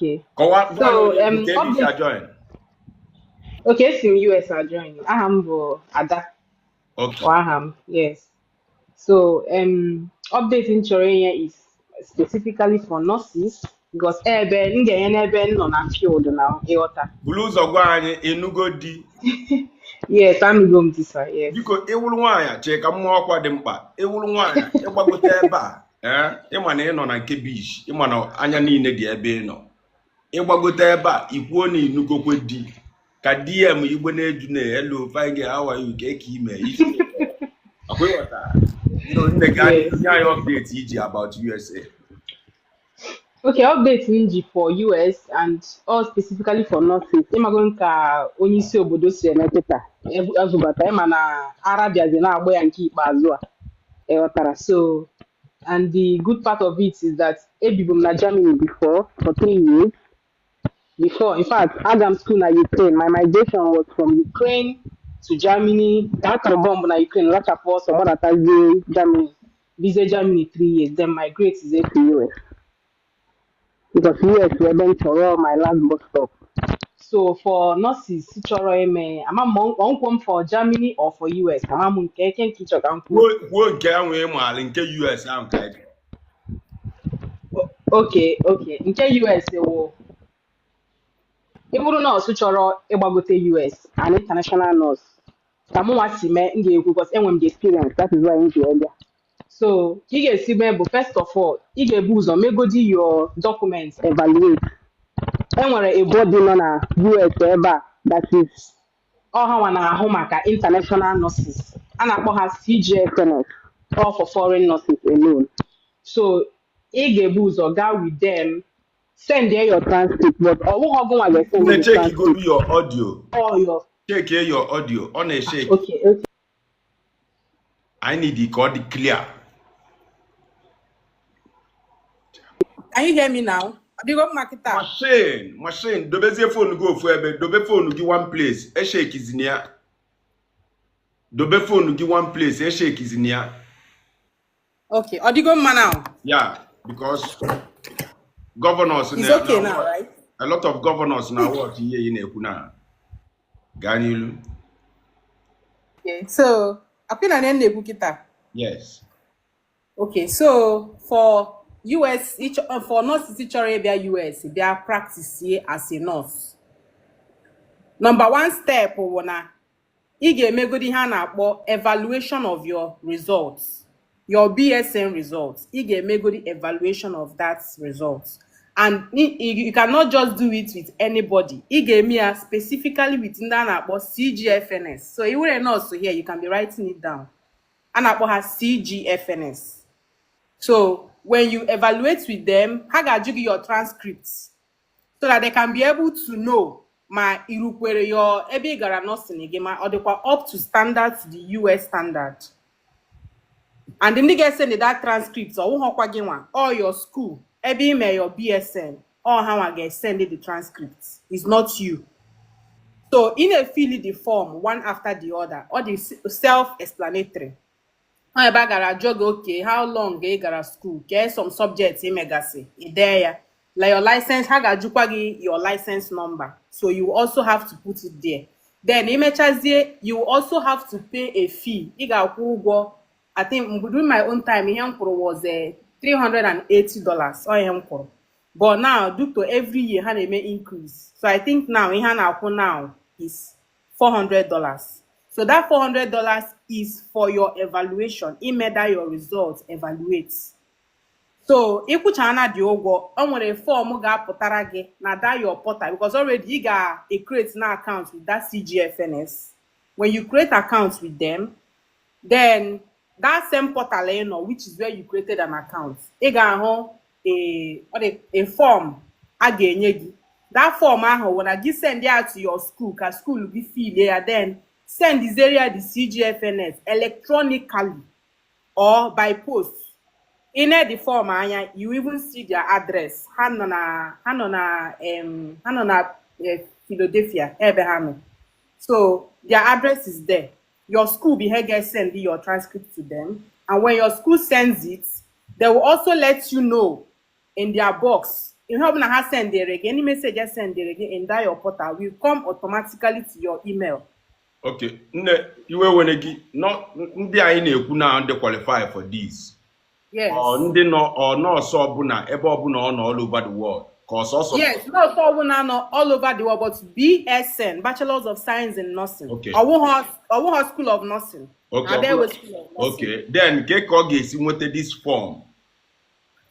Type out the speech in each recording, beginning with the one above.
Okay. Kọwaa gwa anyị So, onye nke ebe isi update. ajoin. Okay, esi m US ajoin. Aha m bụ Ada. Or aha m, yes. So, update m chọrọ inye is specifically for nurses because ebe m ga-enye n'ebe m nọ na field na ịghọta. Buru ụzọ gwa anyị, ịnụgo di? Yes, anụgo m di, sir. Yes. Biko, ịwụrụ nwaanyị, chee ka mmụọ ọkwa dị mkpa. Ịwụrụ nwaanyị, ịgbagote ebe a, ee, ịma na ị nọ na nke bish, ịma na anya niile dị ebe ị nọ. Ịgbagote ebe a, ikwuo na ịnugokwe di, ka DM igwe na-eju na hello, fine girl, how are you, ka eke ime isi akwa, ịghọta? So nne, gị Yes. nye anyị update iji about USA. Okay, update m ji for US and all specifically for nurses. Ịmago ka onye isi obodo si eme kịta ezubata, ịma na ara bịazi na-agba ya nke ikpeazụ a, ịghọtara? So, and the good part of it is that ebibu m na Germany before for 3 years before. In fact, aga m school na Ukraine. My migration was from Ukraine to Germany. Ka a tụrụ bọmbụ na Ukraine, lachapụ ọsọ gbadatazie Germany, bizie Germany 3 years, then migrate zie to US because US bụ ebe m chọrọ, my last bus stop. So for nurses chọrọ ime, ama m ọnkwọ m for Germany or for US, ama m nke eke nke ịchọ ka m kwuo. Kwuo nke ahụ ị maara, nke US ahụ ka anyị chọrọ. Okay, nke US wụ ị bụrụ nọọsụ chọrọ ịgbagote US, an international nurse, ka mụnwa si mee m ga-ekwu because enwere m the experience, that is why m ji bịa. So ka ị ga-esi mee bụ, first of all, ị ga-ebu ụzọ megodi your documents evaluate. Enwere a body nọ na US ebe a that is ọ ha nwa na-ahụ maka international nurses. A na-akpọ ha CGFNS, all for foreign nurses alone. So ị ga-ebu ụzọ gaa with them, send your transcript, but ọ bụghị ọgụnwa ga-esend Nne, the check transcript. Godu your audio. All your Check your audio, ọ na-eshake. Okay. I need ka ọ dị clear. Can you hear me now? Ọ dịgo mma kịta? Machine, machine, dobezie phone gị ofu ebe, dobe phone gị one place, eshakizina ya. Dobe phone gị one place, eshakizina ya. Okay, ọ dịgo mma now? Yeah, because governors It's na okay na now, right? A lot of governors na watch ihe ị na-ekwu na. Gaa n'ilu. Okay. So, akwị na na-ekwu kịta. Yes. Okay, so for US, for nurses chọrọ ịbịa US, bịa practice here as a nurse. Number one step bụ na ị ga-emegodi ihe a na-akpọ evaluation of your results, your BSN results. Ị ga-emegodi evaluation of that results. And you cannot just do it with anybody. Ị ga-eme ya specifically with ndị a na-akpọ CGFNS. So ị were nurse here, you can be writing it down. A na-akpọ ha CGFNS. So when you evaluate with them, ha ga-ajụ gị your transcripts so that they can be able to know ma irukwere your ebe ị gara nursing gị, ma ọ dịkwa up to standard, to the US standard. And ndị ga-esend that transcript, ọ wụghọkwa gị nwa, all your school ebe ị mee your BSN, all ha nwa ga-esend the transcript, is not you. So ị na-fill the form one after the other. Ọ dị self-explanatory. Ọ ebe a gara ajụ gị, okay, how long ị gara school, kee some subjects ị megasị, ị dee ya. Like your license, ha ga-ajụkwa gị your license number, so you also have to put it there. Then imechazie, you also have to pay a fee. Ị ga-akwụ ụgwọ. I think during my own time, ihe m kwụrụ was $380. Ọ ihe m kwụrụ, but now, due to every year ha na-eme increase, so I think now ihe a na-akwụ now is $400. So that $400 is for your evaluation, imeda your results evaluate. So ịkwụchana dị ụgwọ, o nwere form ga-apụtara gị na that your portal, because already ị ga-create na account with that CGFNS. When you create account with them, then that same portal ị nọ, which is where you created an account, ị ga-ahụ a, ọ dị a form a ga-enye gị. That form ahụ wụ na gị send ya to your school ka school gị fill ya, then send ya the CGFNS electronically or by post. Ị na the form anya, you even see their address. Ha nọ na Philadelphia ebe ha nọ. So their address is there. Your school be here get send your transcript to them, and when your school sends it, they will also let you know in their box. Ihe ọbụla ha sendere gị, any message e sendere gị in that your portal will come automatically to your email. Okay, nne, iwe were gị nọ, ndị anyị na-ekwu na ndị qualify for this? Yes. Ọ ndị nọ, ọ nọọsụ ọbụla, ebe ọbụla ọ nọ all over the world, ka ọsọsọ? Yes, nọọsụ ọbụla nọ all over the world, but BSN, Bachelors of Science in Nursing. Ọwụghọ School of Nursing. Adewe School of Nursing. Okay, then ke ka ọ ga-esi nweta this form?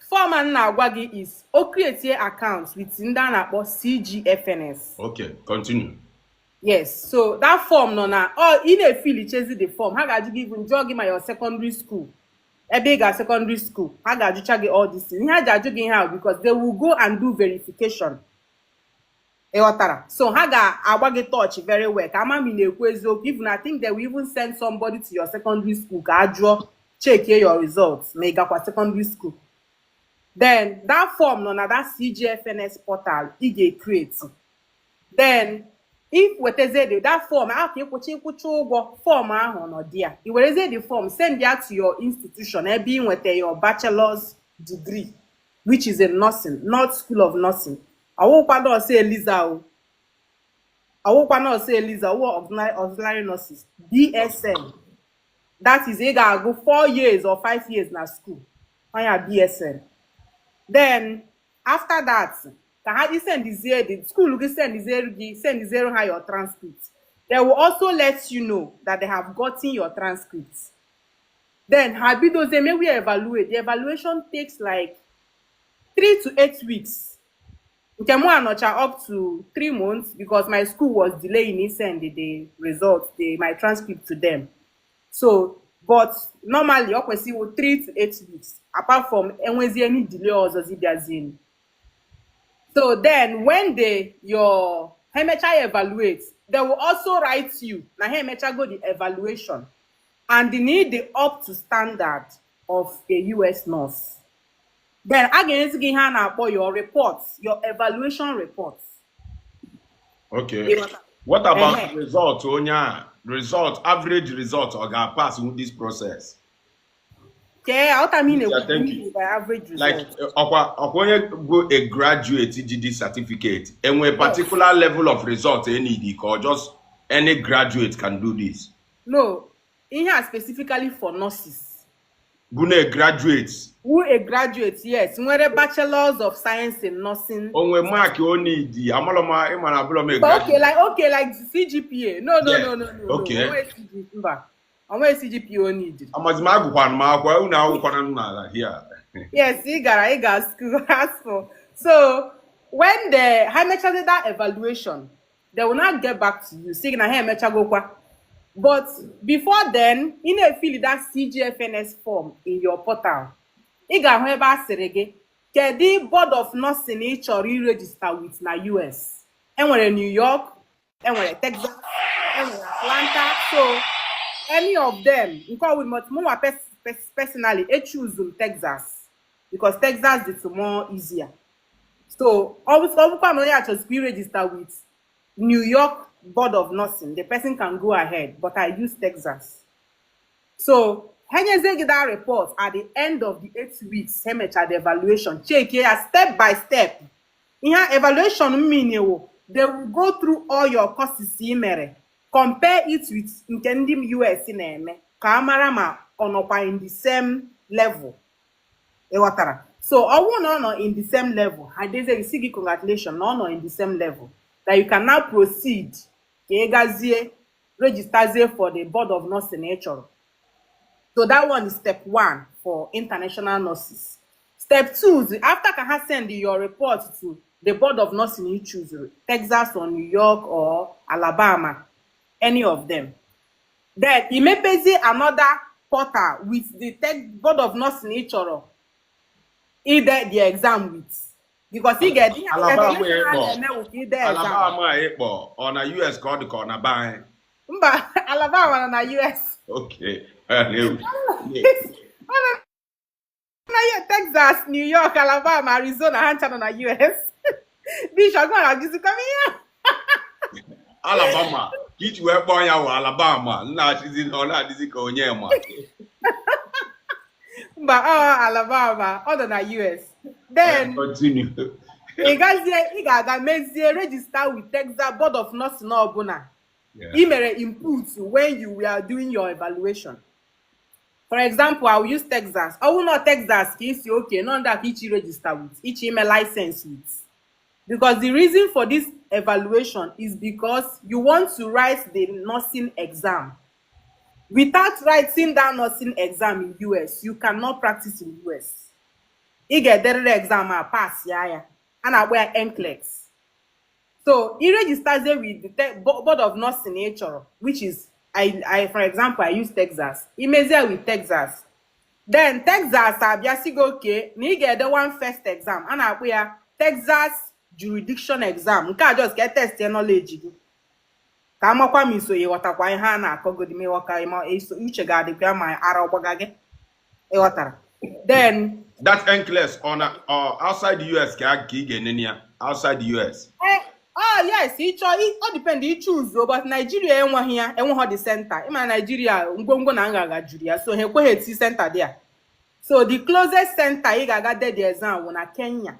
Form a m na-agwa gị is o create account with ndị a na-akpọ CGFNS. Okay, continue. Yes, so that form nọ na ọ ị na-efilichezi the form, ha ga-ajụ gị, even jụọ gị ma your secondary school, ebe ị ga secondary school, ha ga-ajụcha gị all this thing. Ihe ha ji ajụ gị ihe ahụ, because they will go and do verification. Ị ghọtara? So ha ga-agba gị touch very well ka ama ma ị na-ekwu eziokwu. Even I think they will even send somebody to your secondary school ka a jụọ, check your results, ma ị gakwa secondary school. Then that form nọ na that CGFNS portal ị ga-create. Then if wetazie the that form ahụ, ka ịkwụcha ụgwọ form ahụ nọ dị ya, i werezie the form send ya to your institution ebe ị nweta your bachelor's degree, which is in nursing, not School of Nursing. Ọwụkwa nọọsụ Eliza o, ọwụkwa nọọsụ Eliza, ọwụ auxiliary nurses, BSN. That is, ị ga-agụ 4 years or 5 years na school ọnya BSN. Then after that, ka ha sendizie the school gị, sendiziere gị, sendiziere ha your transcript. They will also let you know that they have gotten your transcript. Then ha bidozie make we evaluate. The evaluation takes like 3 to 8 weeks. Nke mụ anọcha up to 3 months because my school was delaying in send the results, the my transcript to them. So, but normally ọ kwesịrị 3 to 8 weeks, apart from enwezi any delay ọzọzi bịazienu. So then when they your ha emecha evaluate, they will also write you na ha emechago the evaluation and they need the up to standard of a US nurse. Then a ga-enyezi gị ihe a na-akpọ your report, your evaluation report. Okay. What about Ehe. result onye a? Result, average result, ọ ga-pass with this process? Kee aghọta m ị Yeah, thank na-ekwu you. by average result. Like, ọkwa onye bụ a graduate ji this certificate, enwe particular level of result e need, ka ọ just any graduate can do this? No, ihe a specifically for nurses. Bụ na a graduate Who a graduate, yes, nwere Bachelors of Science in Nursing. Onwe mark o need, amalọ m, ịma na abụrọ m a But okay, graduate. like CGPA. No, no, no, no, no, no. Onwe CG, mba. Onwe CGPA o need. Amazi m, agụkwana m akwụkwọ, unu agụkwana m n'ala here. Yes, ị gara school, ask for. So when the ha mechazi that evaluation, they will not get back to you, sị na ha emechagokwa. But before then, ị na-efill that CGFNS form in your portal. Ị ga-ahụ ebe a sịrị gị, kedu board of nursing ị chọrọ iregister with na US? Enwere New York, enwere Texas, enwere Atlanta, so any of them. Nke ọwụ, but mụnwa personally, echoose m Texas because Texas is more easier. So ọ bụkwa na onye achọzikwa iregister with New York Board of Nursing, the person can go ahead, but I use Texas. So ha nyezie gị that report at the end of the 8 weeks ha mechara the evaluation, check ya step by step. Ihe evaluation mean wo, they will go through all your courses ị mere, compare it with nke ndị US na-eme, ka a mara ma ọ nọkwa in the same level. Ị ghọtara? So ọ bụrụ na ọ nọ in the same level, ha dezie gị, sị gị congratulation na ọ nọ in the same level, that you can now proceed ka ị gazie registerzie for the board of nursing ị chọrọ. So that one is step one for international nurses. Step two is after ka ha send your report to the board of nursing you choose, Texas or New York or Alabama, any of them. Then imepezi another portal with the tech board of nursing ị chọrọ ide the exam with, because ị ga-ede ihe Alabama evaluation a ịkpọ. na-eme wụ ka ide exam. Alabama a ịkpọ, ọ na US ka ọ dị, ka ọ na be anyị? Mba, Alabama nọ na US. Okay. Ọ nọ na Texas, New York, Alabama, Arizona, ha ncha nọ na US. Bishop gwa na-ajụzikwa m ihe. Alabama ka iji wee kpọọ ya wụ Alabama, nna achịzi ọ na-adịzi ka onye ma. Mba, ọ Alabama, ọ nọ na US. Then Continue. Ị gazie, ị ga-aga mezie register with Texas Board of Nursing ọbụla ị mere input when you were doing your evaluation. For example, I will use Texas. Ọ bụrụ na Texas ka isi, okay, nọ ndị a ka ichi register with, ichi ime license with. Because the reason for this evaluation is because you want to write the nursing exam. Without writing that nursing exam in US, you cannot practice in US. Ị ga-ederịrị exam a, pass ya ya. A na-akpọ ya NCLEX. So, ị registerzie with the board of nursing ị chọrọ, which is, I for example, I use Texas. Imezie with Texas. Then Texas abịa sị gị okay na ị ga-ede one first exam. A na-akpọ ya Texas Jurisdiction Exam. Nke a just ka e test ya knowledge gị. Ka amakwa ma iso ịghọtakwa ihe a na-akọgodi, ma ịghọta ma iso uche ga-adịkwa ya, ma ara ọgbaga gị. Ịghọtara? Then That NCLEX on outside the US ka ị ga-enene ya outside the US? Eh, oh yes, ịchọ, ọ depend ị choose o, but Nigeria enweghị ya, enweghị the center. Ịma Nigeria, ngwongwo na nganga juru ya, so ha ekweghị eti center dị ya. So the closest center ị ga-aga de the exam wụ na Kenya.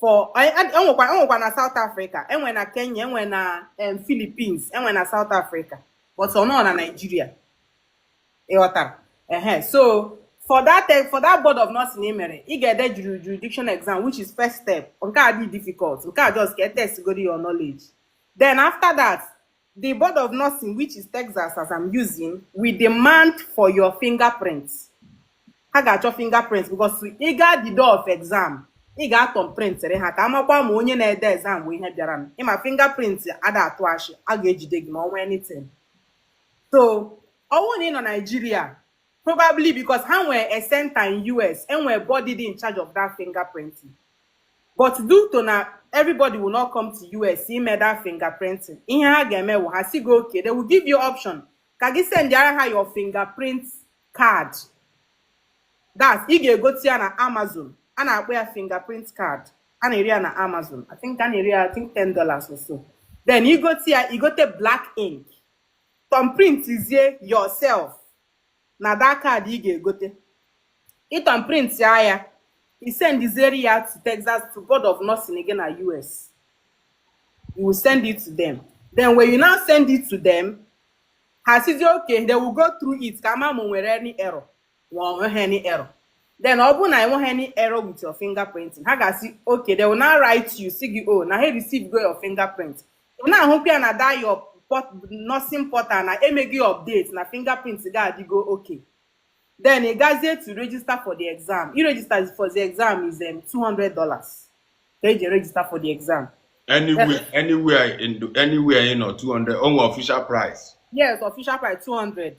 For enwekwa na South Africa, enwe na Kenya, enwe na Philippines, enwe na South Africa, but ọ nọ na Nigeria. Ịghọtara? Ehe, so for that board of nursing ị mere, ị ga-ede jurisdiction exam, which is first step. Nke a dị difficult, nke a just ka e test godi your knowledge. Then after that, the board of nursing, which is Texas as I'm using, will demand for your fingerprints. Ha ga-achọ fingerprints because ị gaa the door of exam, ị ga-atọ print ha ka amakwa ma onye na-ede exam bụ ihe bịara ịma fingerprint ada atụ ashị, a ga-ejide gị ma ọ nwee anything. So ọwụ na ị nọ Nigeria, probably because ha nwere a center in US, enwere body dị in charge of that fingerprinting, but due to na everybody will not come to US ime that fingerprinting, ihe ha ga-eme bụ ha si gị okay, they will give you option ka gị send ara ha your fingerprint card. That's ị ga-egote ya na Amazon. A na-akpọ ya fingerprint card. A na-ere ya na Amazon. I think a na-ere ya, I think, $10 or so. Then igote ya, igote black ink, thumbprint zie yourself na that card ị ga-egote. Ị thumbprint ya ya, i sendiziere ya to Texas, to Board of Nursing again na US. You will send it to them. Then when you now send it to them, ha sizi okay, they will go through it ka ama ma o nwere any error ma ọ nweghị any error. Then ọ bụrụ na enweghị any error with your fingerprinting, ha ga-asị okay, they will now write you, si gị, oh, na ha receive go your fingerprint. Ị na-ahụkwa ya na that your nursing portal na emeghị update na fingerprint ga-adịgo okay. Then ị gazie to register for the exam. I register for the exam is $200 ka eji register for the exam. Anywhere 200 onwe official price? Yes, official price 200.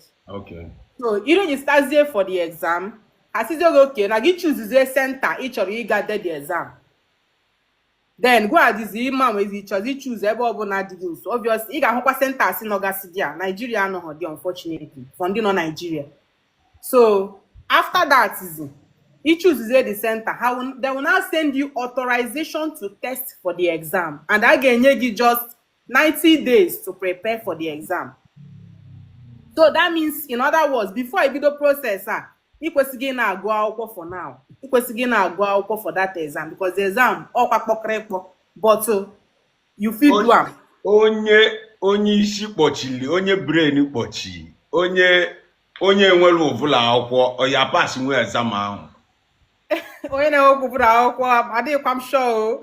So i registerzie for the exam, asizie gị okay na gị choosezie center ị chọrọ ịga de the exam. Then go adizi ịma nwezi chọzi choose ebe ọbụla dị gị nso. Obviously, ị ga-ahụkwa centers nọgasị dị a Nigeria anọghọ dị, unfortunately for ndị nọ Nigeria. So after that is you choose the center, they will now send you authorization to test for the exam, and a ga-enye gị just 90 days to prepare for the exam. So that means, in other words, before ibido process a, ị kwesịghị ị na-agụ akwụkwọ for now. Ị kwesịghị ị na-agụ akwụkwọ for that exam because the exam ọkwa kpọkịrịkpọ, but you fit do am. Onye isi kpọchiri, onye brain kpọchi, onye nwere ụvụla akwụkwọ, ọ ya pass nwe exam ahụ? Onye na-ewepụpụrụ akwụkwọ, adịghịkwa m sure o.